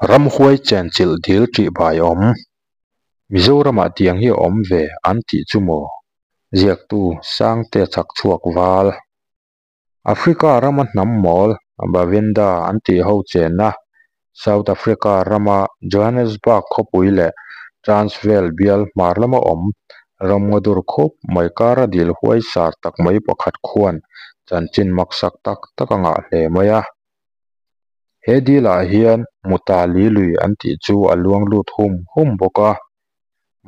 Ramhuai chenchilh dil ṭih bai awm. Mizoramah tiang hi a awm ve an tih chu maw? Ziaktu Sangte chhakchhuak val. Africa rama hnam mawl Bavenda an tih ho chenna South Africa rama Johannesburg khawpui leh Transvaal bial hmar lama awm ramngaw dur khup mai kara dil huaisar tak mai pakhat khuan chanchin maksak tak tak a ngah hle mai a. He dil ah hian Mutali lui an tih chu a luang lut hum hum bawk a,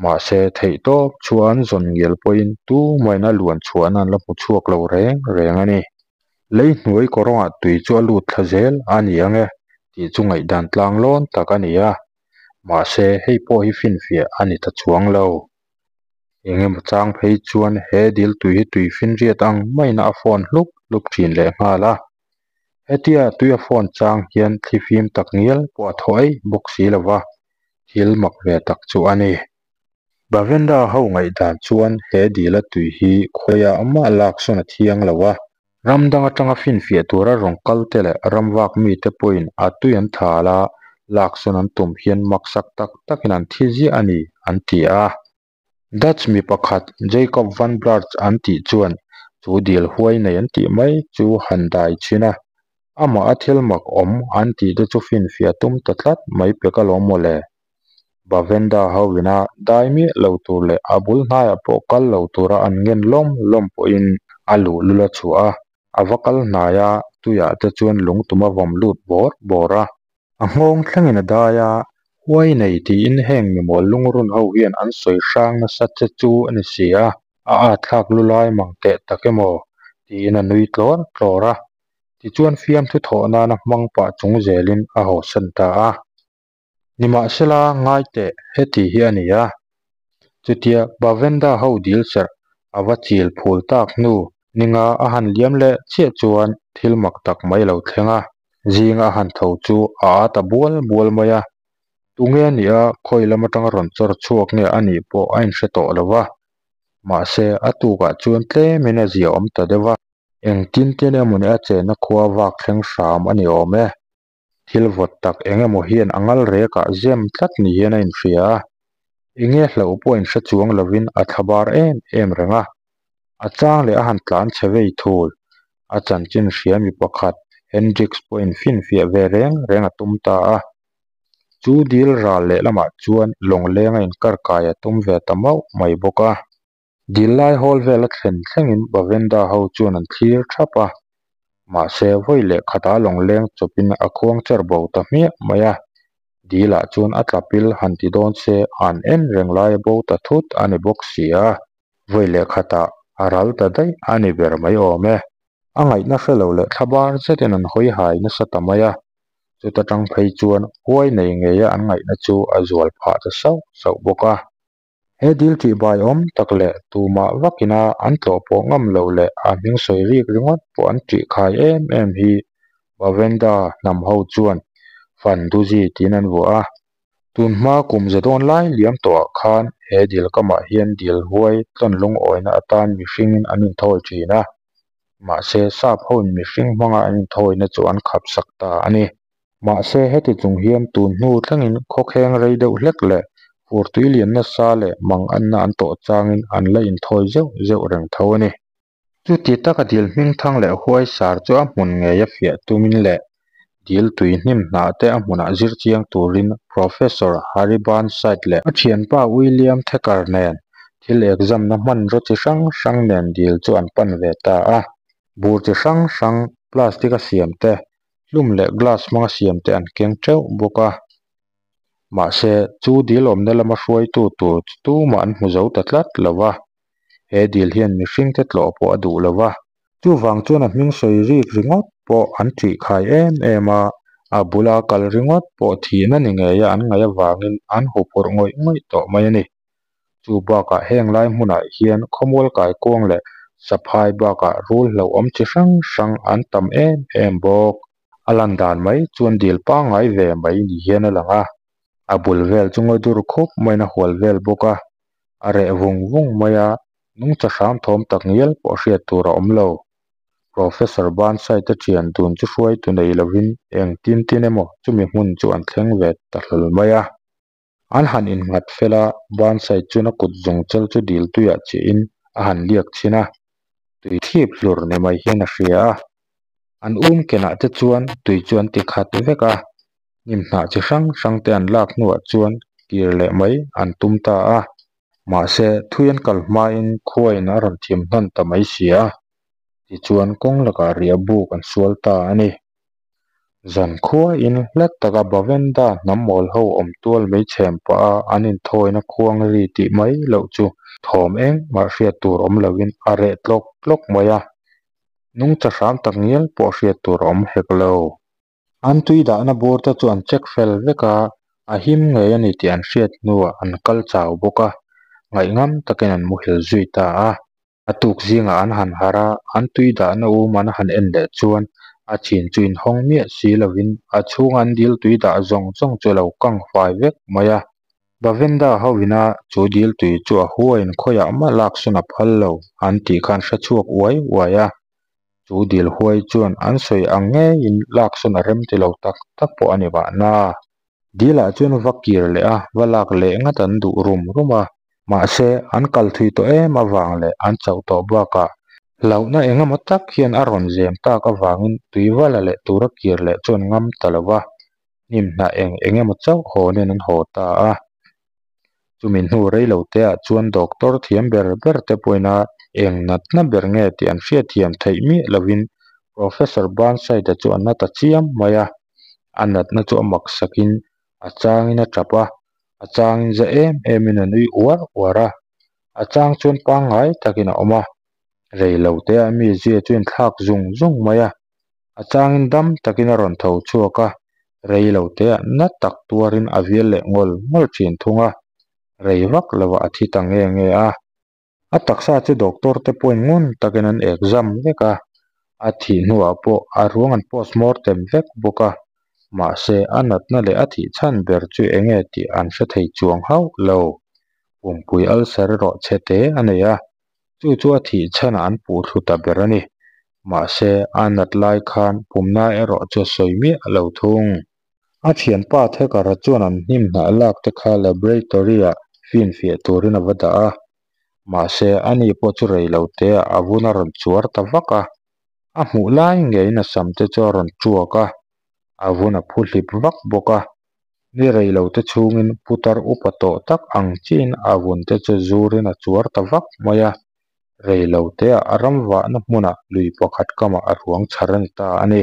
mahse theih tawp chuan zawn ngial pawhin tumahin a luan chhuahna an la hmu chhuak lo reng reng a ni. Lei hnuai kawrawngah tui chu a lut thla zel a ni ang e tih chu ngaihdan tlang lawn tak a ni a, mahse hei pawh hi finfiah a ni ta chuang lo. Eng emaw chang phei chuan he dil tui hi tui finriat ang maiin a fawn hlup hlup thin lehnghal a. Hetia tui a fawn chang hian thlifim tak ngial pawh a thaw eih bawk si lo va, thil mak ve tak chu a ni. Bavenda ho ngaihdan chuan he dila tui hi khawiah mah lak sawn a thiang lo a, ram dang atanga finfiah tura rawn kal te leh ram vak mite pawhin a tui an thal a, lak sawn an tum hian maksak tak takin an thi ziah a ni, an ti a. Dutch mi pakhat Jacob van Blerch an tih chuan chu dil huai nei an tih mai chu han dai chhin a, amah a thil mak awm an tih te chu finfiah tum ta tlat mai pek alawm mawle. Bavenda ho ina dai miah lo tur leh a bul hnaiah pawh kal lo tura an ngen lawm lawm pawhin a luhlul a chhuah a, a va kal hnai a, tuiah te chuan lungtum a vawm lut bawr bawr a. A nghawng thlengin a dai a, huai nei tiin heng mimawl lungrun ho hian an sawi hrang nasa che chu a ni si a, a at thlak lu lai mang teh tak emaw tiin a nui tlawr tlawr a, tichuan fiamthu thawh nana hmang pah chung zelin a hawsan ta a. Nimahsela ngai teh heti hi a ni a, chutia Bavenda ho dil serh a va chil phul tak hnu ninga a han liam leh chiah chuan thil mak tak mai a lo thleng a, zinga a han tho chu a a ta bual bual mai a, tunge a nih a khawi lam atanga rawn chawr chhuak nge a nih pawh a inhre tawh lo va, mahse a tukah chuan tlemin a zia awm ta deuh a, engtin tin emawni a chenna khua vak thleng hram a ni awm e. Thil vawt tak eng emaw hian a ngal rekah zem tlat ni hian a inhria a, enge hlauh pawh inhre chuang lovin a thlabar em em reng a. A chang leh a han tlan chhe vei thul. A chanchin hria mi pakhat Hendricks pawhin finfiah ve reng reng a tum ta a. Chu dil ral lehlamah chuan lawngleng a inkarkai a tum ve ta mauh mai bawk a. Dil lai hawl vel a thlen thlengin Bavenda ho chuan an thlir thap a, mahse vawi leh khatah lawngleng chawpin a khuang cher bo ta hmiah mai a, dilah chuan a tla pil han ti dawn se an en reng lai a bo ta thut a ni bawk si a, vawi leh khatah a ral ta daih a ni ber mai awm e. A ngaihna hre lo leh thlabar zetin an hawi hai nasa ta mai a, chuta tang phei chuan huai nei ngeia an ngaihna chu a zual phah ta sauh sauh bawk a. He dil tih bai awm tak leh tumah vakina an tlawh pawh ngam loh leh a hming sawi rik ringawt pawh an tih khai em em hi Bavenda hnam ho chuan Fanduzi tiin an vuah a. Tun hma kum za dawn lai liam tawhah khan he dil kamah hian dil huai tlawn lungawina atan mihringin an inthawi thin a, mahse sap hoin mihring hmanga an inthawina chu an khapsak ta a ni. Mahse, heti chung hian tun hnu thlengin khawkheng rei deuh hlek leh furtui lian nasa leh mang anna an tawh changin an la inthawi zeuh zeuh reng tho a ni. Chuti taka dil hmingthang leh huaisar chu a hmun ngei a fiah tumin leh dil tui hnim hnah te a hmunah zir chiang turin Professor Harry Burnside leh a thianpa William Thacker nen thil exam-na hmanraw chi hrang hrang nen dil chu an pan ve ta a. Bur chi hrang hrang plastic a siam te hlum leh glass hmanga siam te an keng teuh bawk a, mahse chu dil awmna lama hruaitu tur chu tumah an hmu zo ta tlat lo va, he dil hian mihring te tlawh pawh a duh lo va, chuvang chuan a hming sawi rik ringawt pawh an ṭih khai em em a, a bula kal ringawt pawh thihna ni ngeia an ngaih avangin an huphurh ngawih ngawih tawh mai a ni. Chu bakah heng lai hmunah hian khawmual kaikuang leh saphai bakah rul hlauhawm chi hrang hrang an tam em em bawk. A lan dan mai chuan dil pangngai ve mai ni hian a lang a, a bul vel chu ngawi dur khup maiin a hual vel bawk a, a reh vung vung mai a, nungcha hram thawm tak ngial pawh hriat tur a awm lo. Professor Burnside-a thian dun chu hruaitu nei lovin eng tin tin emaw chumi hmun chu an thleng ve ta hlawl mai a. An han innghat fel a, Burnside chuan a kut zawng chal chu dil tuiah chiahin a han liak chhin a, tui thip hlur ni mai hian a hria a. An um kenah te chuan tui chu an ti khat vek a, hnim hnah chi hrang hrang te an lak hnuah chuan kir leh mai an tum ta a. Mahse, thui an kal hmain khuain a rawn thim hnan ta mai si a, tichuan kawng lakah riah buk an sual ta a ni. Zan khuain hla taka Bavenda hnam mawl ho awm tual mai chhem pah a an inthawina khuang ri tih mai loh chu thawm engmah hriat tur awm loin a reh tlawk tlawk mai a, nungcha hram tak ngial pawh hriat tur a awm hek lo. An tui dahna bur te chu an check fel vek a, a him ngei a ni tih an hriat hnuah an kal chau bawk a, ngaihngam takin an muhil zui ta a. A tuk zingah an han harh a, an tui dahna um an han en leh chuan a chhin chu inhawng miah si lovin a chhunga an dil tui dah zawng zawng chu a lo kang fai vek mai a. Bavenda ho ina chu dil tui chu a huaiin khawiah mah laksawn a phal lo an tih kha an hre chhuak uai uai a. Chu dil huai chuan an sawi ang ngeiin laksawn a rem ti lo tak tak pawh a ni mahna. Dilah chuan va kir leh a, va lak leh ngat an duh rum rum a. Mahse, an kal thui tawh em avang leh an chauh tawh bakah hlauhna eng emaw tak hian a rawn zem tak avangin tuivala leh tura kir leh chu an ngam ta lo va, hnim hnah eng eng emaw chauh haw nen an haw ta a. Chumi hnu rei lo te ah chuan doctor thiam ber ber te pawhin a eng natna ber nge tih an hriatthiam theih miah lovin Professor Burnside-a chu a na ta chiam mai a. A natna chu a mak sakin a changin a tap a, a changin za em emin a nui uar uar a, a chang chuan pangngai takin a awm a. Rei lo te ah mi zia chu inthlak zung zung mai a, a changin dam takin a rawn tho chhuak a, rei lo te ah na tak tuarin a vial leh ngawl ngawl thin thung a, rei vak lovah a thi ta nge nge a. A taksa chu doctor te pawhin ngun takin an exam vek a, a thih hnuah pawh a ruang an postmortem vek bawk a, mahse a natna leh a thih chhan ber chu eng nge tih an hre thei chuang hauh lo. Pumpui ulcer erawh chhe te a nei a, chu chu a thih chhanah an puh thlu ta ber a ni. Mahse a nat lai khan pumna erawh chu a sawi miah lo thung. A thianpa Thekara chuan an hnim hnah lak te kha laboratory-ah finfiah turin a va dah a. Mahse, ani pawh chu rei lo teah a vun a rawn chuar ta vak a. A hmuh lai ngeiin a sam te chu a rawn tuak a, a vun a phu hlip vak bawk a. Ni rei lo te chhungin putar upa tawh tak ang chiin a vun te chu zurin a chuar ta vak mai a. Rei lo teah a ramvahna hmunah lui pakhat kamah a ruang chhar a ni ta a ni.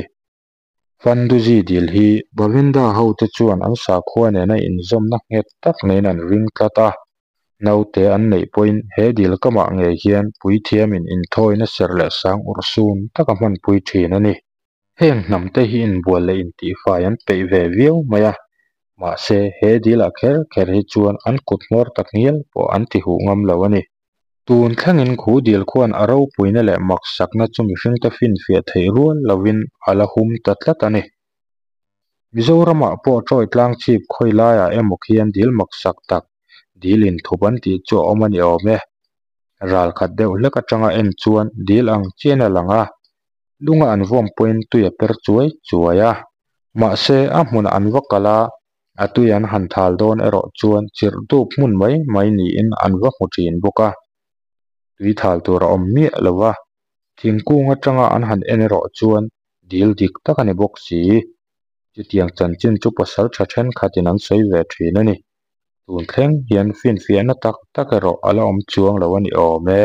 Fanduzi dil hi Bavinda hote chuan an sakhua nena inzawmna nghet tak neiin an ring tlat a. Naute an neih pawhin he dil kamah ngei hian puithiamin inthawina serh leh sang urhsun taka hmanpui thin a ni. Heng hnamte hi inbual leh intihfai an peih ve viau mai a, mahse he dilah kher kher hi chuan an kut hmawr tak ngial pawh an tihuh ngam lo a ni. Tun thlengin khu dil khuan a ropuina leh maksakna chu mihringte finfiah theih rual lovin a la hum ta tlat a ni. Mizoramah pawh Troy tlang chhip khawi laiah emaw khian dil maksak tak, dil inthup an tih chu a awm a ni awm e. Ral khat deuh hlek atanga en chuan dil ang chian a lang a, lunga an vawm pawhin tui a per chuai chuai a. Mahse, a hmunah an va kal a, A tui an han thal dawn erawh chuan chirh dup hmun mai mai niin an va hmu thin bawk a, tui thal tur a awm miah lo va, thingkung atanga an han en erawh chuan dil dik tak a ni bawk si. Chutiang chanchin chu pasal tha thenkhatin an sawi ve thin a ni. Tun thleng hian finfiahna tak tak erawh a la awm chuang lo a ni awm e.